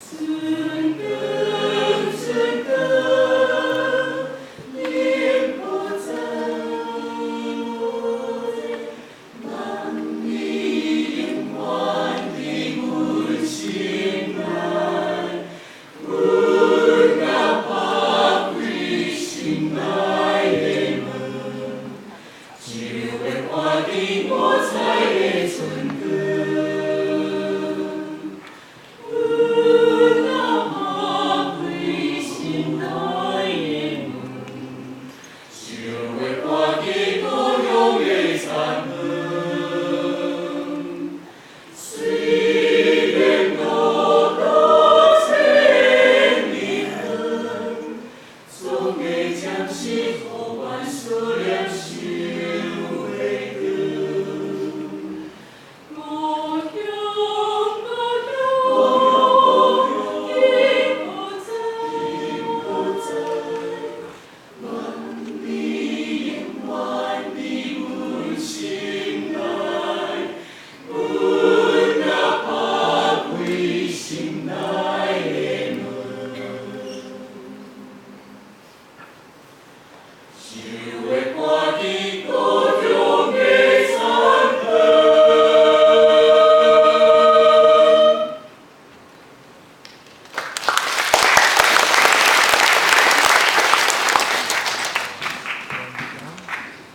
春光，春光，永不在，万里永遠佇阮心內，阮若拍開心內的門，就會看見五彩的春光。阮若拍開心內的門，就會看見故鄉的殘雲。雖然路途千里遠，總會將幸福萬思念想袂斷。故鄉，故鄉，已不在，不在，願你永遠佇阮心內。阮若拍開心內的門，就會看見故鄉的殘雲。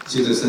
接着。